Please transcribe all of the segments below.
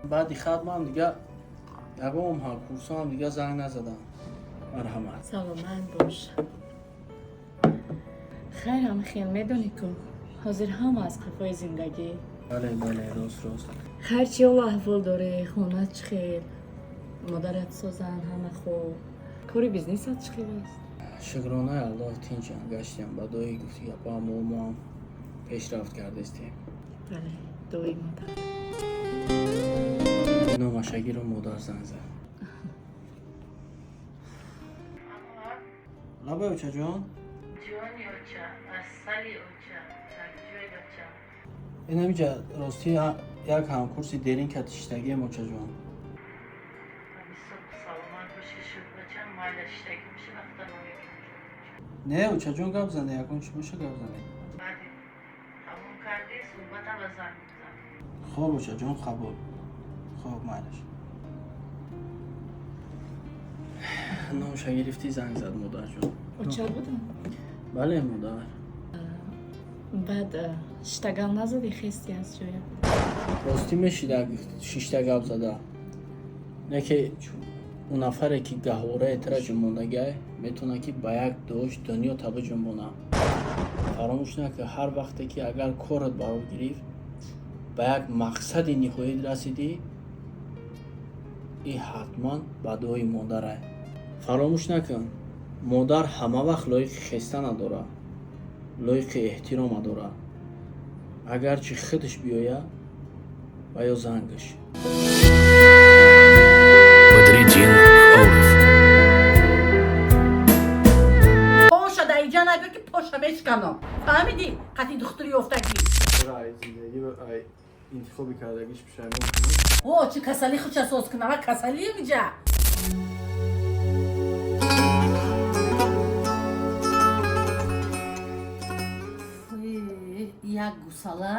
Баъди хатмам дига ягон ҳамкурсоам дига занг назадам. Марҳамат. Саломат бош. Хайр, ҳам хел медонӣ ку, ҳозир ҳама аз қафои зиндагӣ. Бале, бале, рост, рост. Хайр, чӣ ҳолу аҳвол дорӣ? Хонат чӣ хел? Модарат созанд, ҳама хуб? Кори бизнесат чӣ хел аст? Шукронаи Аллоҳ, тинчам, гаштиам. Ба дуои гуфти гапаам моам пешрафт кардестем. Бале, дуои модар. Номашагиро модар занг зад. Лабай, очаҷон. Ҷони оча, асали оча, сарҷои бача. Инамиҷа ростӣ як ҳамкурси дерин катиштагием, очаҷон. Ҳами субҳ саломат бошӣ, шуд бачам, майла, шиштагӣ мешинахта намекунам. Не, очаҷон, гап зане, ягон чӣ боша, гап зане. Баъди тамом кардӣ, суҳбата ба занг мезанам. Хоб, очаҷон, қабул. Хоб, майлаш. Номша гирифтӣ, занг зад модарҷон. Оча будам? Бале, модар. Баъд шиштагал назадӣ, хести аз ҷоя? Ростӣ мешида шишта гап зада, не ки ӯ нафаре ки гаҳвораи тира ҷунбондагиай, метавонад ки ба як дуош дунё таба ҷунбона. Фаромӯш накун, ҳар вақте ки агар корат барор гирифт, ба як мақсади ниҳоӣ расидӣ, и ҳатман ба дуои модарай. Фаромӯш накун, модар ҳама вақт лоиқи хеста надорад, лоиқи эҳтирома дорад, агарчи худаш биёяд ва ё зангаш. Бадриддин Олаф. Поша дар инҷа набиё, ки поша мешканам. Фаҳмидӣ? Қати духтури ёфтагӣ. Чаро ай зиндагӣ ва ай интихоби кардагиш пушаймон кунам? О, чӣ касалӣ худша соз кунам, а касалием иҷа. Як гусала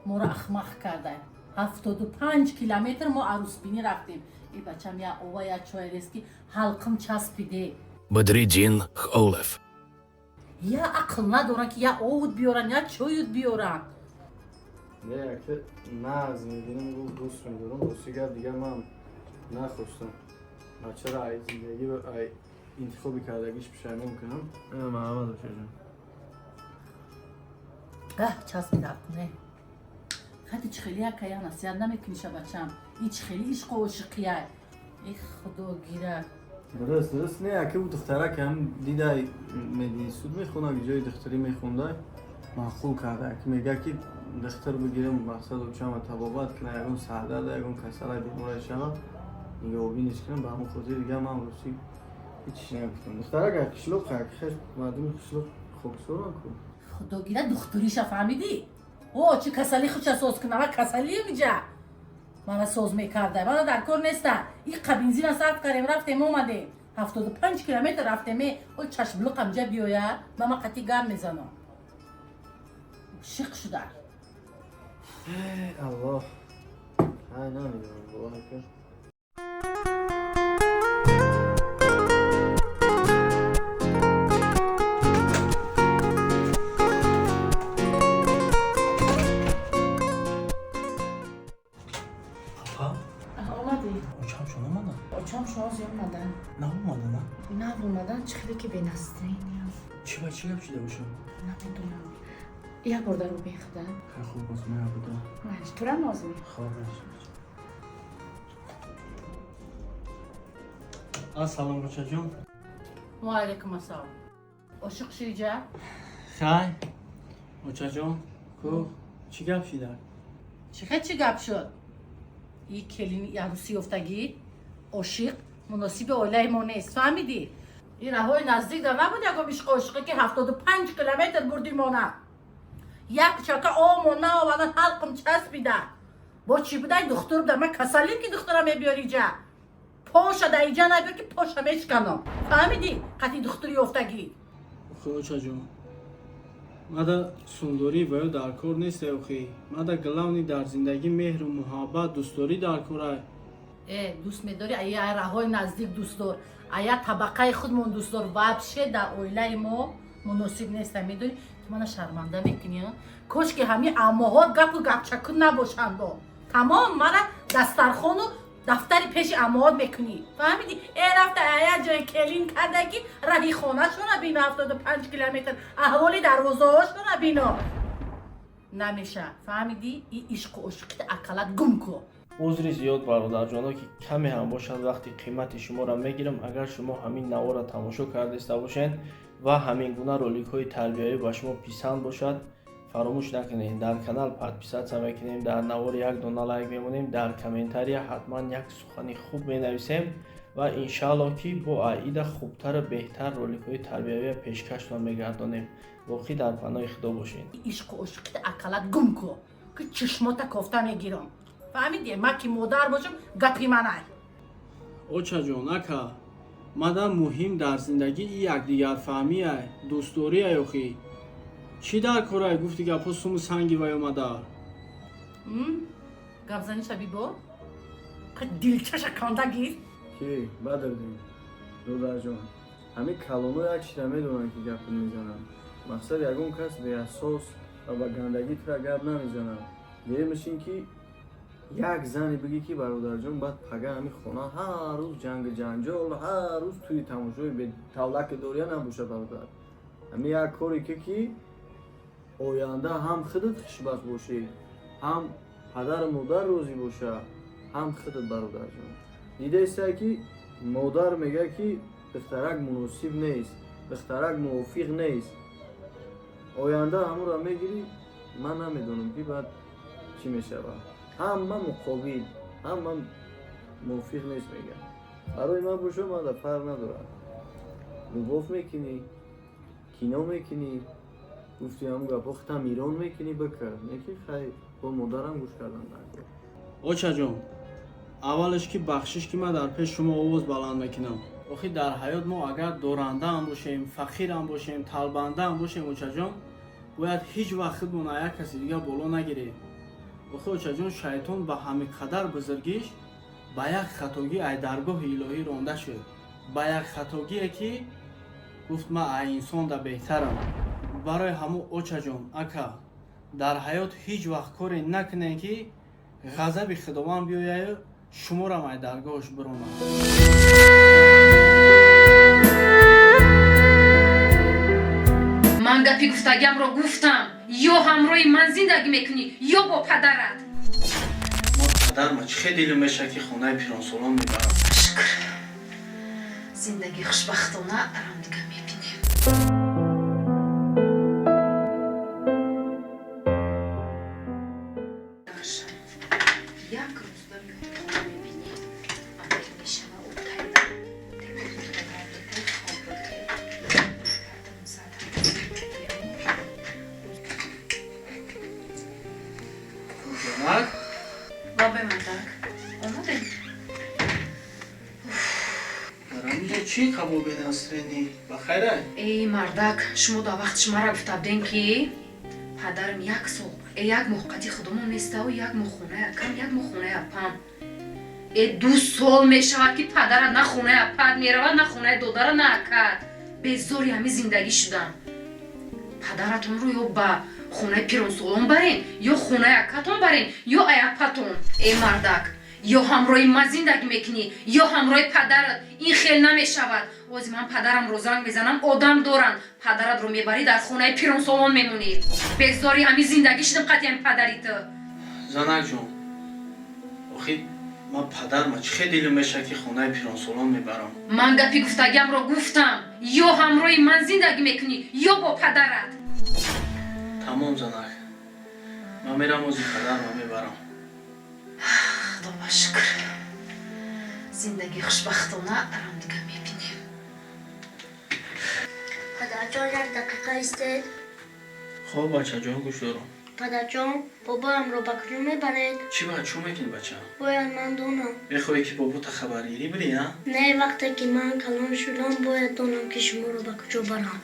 моро ахмақ карда. 75 километр мо арӯсбинӣ рафтем. И бачам я ова, я чой рез, ки ҳалқим часпиде. Бадриддин Олаф. Я ақл надоранд, ки я овуд биёранд, я чоюд биёранд. Не, яке нағз мебинам, гуфт, дӯст медорам. Рости гап, дигар ман нахостам бачаро ай зиндагӣ ва ай интихоби кардагиш пушаймон кунам. Марҳамат, очаҷон. Гаҳ часпида не. Хати чӣ хели якая насиҳат намекуниша, бачам. И чӣ хели ишқу ошиқияй. И худо гира. Дуруст, дуруст. Не, яке ӯ духтарак ҳам дидай, мединститут мехонад, ҷои духтарӣ мехонда, маъқул карда, ки мега ки духтар бигирам, мақсад очама табобат кунад, ягон сардарда, ягон касала, беморай шава, нигаҳбиниш кунам. Ба ҳамон хотир дигар ман рости ҳеч нагуфтам. Духтарак як қишлоқ, як хеш мардуми қишлоқ хоксоран ку. Худо гира духтуриша, фаҳмидӣ? О, чӣ касалӣ худша соз кунам, а касалием иҷа. Мана соз мекарда. Мана дар кор неста. И қабинзина сарф кардем, рафтем, омадем. 75 километр рафтем. О, чашмлуқам ҷа биёя, ба ман қатъи гап мезанам. Шиқ шуда. Аллоҳ, ай намедонам, бовар кун. Апа. Омадӣ? Очам шон омадан? Очам шоз омадан. Наомада, на? Нав омадан, чӣ хеле ки бенастроения. Чӣ ба чӣ гап шида бошам? Намедонам. Як бор даро бехда. Хеле хуб, боз меабуда. Тура нозми. Хоб. Ассалом, очаҷон. Ва алайкум ассалом. Ошиқ шиҷа? Хай, очаҷон, ку чӣ гап шида? Чӣ хел чӣ гап шуд? И келини арӯсӣ ёфтагӣ ошиқ муносиби оилаи мо нест, фаҳмидӣ? Ин раҳои наздик дар набуд ягон ишқу ошиқе, ки 75 километр бурдимона. Як чака омон наовардан, ҳалқим часпида. Бо чӣ будай? Духтур буда. Ман касалим, ки духтура мебиёри иҷа? Поша дар инҷа набиёр, ки поша мешканам. Фаҳмидӣ? Қати духтури ёфтагӣ. Охи, очаҷон, мада сундорӣ ва ё дар кор нест. Охи, мада главный дар зиндагӣ меҳру муҳаббат, дӯстдорӣ дар корай. Э, дӯст медорӣ, ая раҳои наздик дӯст дор, ая табақаи худмон дӯст дор. Вообще дар оилаи мо муносиб неста, медонӣ? Ту мана шарманда мекунӣ, а? Кош ки ҳамин аммоҳо гапу гапчакун набошанд. Бо тамом мана Дастархону дафтари пеши амоат мекунӣ, фаҳмидӣ? Э, рафта як ҷое келин карда, ки раҳи хонашона бино, 75 километр аҳволи дарвозаҳошона бино. Намеша, фаҳмидӣ? И ишқу ошиқита ақаллат гум кун. Узри зиёд, бародарҷоно, ки каме ҳам бошад вақти қимати шуморо мегирам. Агар шумо ҳамин наворро тамошо кардаиста бошед ва ҳамин гуна роликҳои тарбиявӣ ба шумо писанд бошад, фаромӯш накунед, дар канал подписаться мекунем, дар навор як дона лайк мемонем, дар комментария ҳатман як сухани хуб менависем ва иншаалло, ки бо аида хубтару беҳтар роликҳои тарбиявия пешкаштон мегардонем. Боқӣ дар паноҳи Худо бошед. Ишқу ошиқита ақаллат гум кун, ки чишмота кофта мегирам, фаҳмидӣ? Ман ки модар бошам, гапи манай. Очаҷон, ака, мадам муҳим дар зиндагӣ якдигарфаҳмия, дӯстдория. Охӣ, чӣ дар корай гуфти гапҳо суму санги вай омада? Гапзаниша бибо, дилчаша канда гир. Ки Бадрдин додарҷон, ҳамин калоно як чиза медонанд, ки гап мезананд. Мақсад, ягон кас беасос ва ба гандагӣ тура гап намезанад. Дуюмаш ин ки як зане бигӣ, ки бародарҷон, баъд пага ҳамин хона ҳар рӯз ҷангу ҷанҷол, ҳар рӯз тӯи тамошои бетавлаки дория набошад. Бародар, ҳамин як коре ки оянда ҳам худат хушбахт бошӣ, ҳам падару модар розӣ боша, ҳам худат. Бародарҷон, дидаиста, ки модар мегӯяд, ки духтарак муносиб нест, духтарак мувофиқ нест. Оянда ҳамонро мегирӣ, ман намедонам, ки баъд чӣ мешавад. Ҳама муқобил, ҳама мувофиқ нест мегӯяд. Барои ман боша, ман да фарқ надорад. Любовь мекунӣ, кино мекунӣ, гуфти ҳамун гапҳо, худтам ирон мекунӣ, бикар, не ки хай бо модарам гӯш кардан накун. Очаҷон, аввалеш ки бахшиш, ки ман дар пеш шумо овоз баланд мекунам. Охи, дар ҳаёт мо агар дорандаам бошем, фақирам бошем, талбандаам бошем, очаҷон, бояд ҳеҷ вақт худмон аз як каси дигар боло нагирем. Охи, очаҷон, шайтон ба ҳамин қадар бузургиш ба як хатогӣ ай даргоҳи илоҳӣ ронда шуд, ба як хатогие, ки гуфт: «Ман ай инсонда беҳтарам». Барои ҳамун, очаҷон, ака, дар ҳаёт ҳеҷ вақт коре накунем, ки ғазаби Худованд биёяю шуморам ай даргоҳаш биронад. Ман гапи гуфтагиамро гуфтам: ё ҳамроҳи ман зиндагӣ мекунӣ, ё бо падарат. Ма падарма чӣ хел дилм мешавад, ки хонаи пиронсолон мебарам. Шукр, зиндагии хушбахтона рамдига мебинем. Як рӯз ба меҳмонхона мебинӣ, аввал мешава ӯ тайда. Ҷонак. Бобои мардак, омадем. Дар ҳаминҷо чӣ қабул бенасринӣ? Ба хайрай? Эй мардак, шумо дар вақти шумара гуфта будем, ки падарам як сол як моҳ қати худумон неставу як моҳ хонаи акам, як моҳ хонаи апам. 2 сол мешавад, ки падарат на хонаи апат меравад, на хонаи додара, на акат. Безори ҳамин зиндагӣ шудам. Падаратонро ё ба хонаи пиронсолон барен, ё хонаи акатон барен, ё ай апатон. Э мардак, ё ҳамроҳи ман зиндагӣ мекунӣ, ё ҳамроҳи падарат. Ин хел намешавад. Ози ман падарамро занг мезанам, одам доранд, падаратро мебарӣ, дар хонаи пиронсолон мемонӣ. Безори ҳамин зиндагӣ шудам қати ҳамин падари ту. Занакҷон, охи, ман падарма чӣ хел дилм мешавад, ки хонаи пиронсолон мебарам. Ман гапи гуфтагиамро гуфтам: ё ҳамроҳи ман зиндагӣ мекунӣ, ё бо падарат. Тамом, занак, ман мерам, ози падарма мебарам. Худо ба шукр, зиндагии хушбахтона рамдига мебинем. Падарҷон, як дақиқа истед. Хоб, бачаҷон, гӯш дорам. Падарҷон, бобоямро ба куҷо мебаред? Чӣ ба чӯ мекунӣ, бача? Бояд ман донам. Мехоҳӣ, ки бобота хабаргирӣ бирӣ, а? Не, вақте ки ман калон шудам, бояд донам, ки шуморо ба куҷо барам.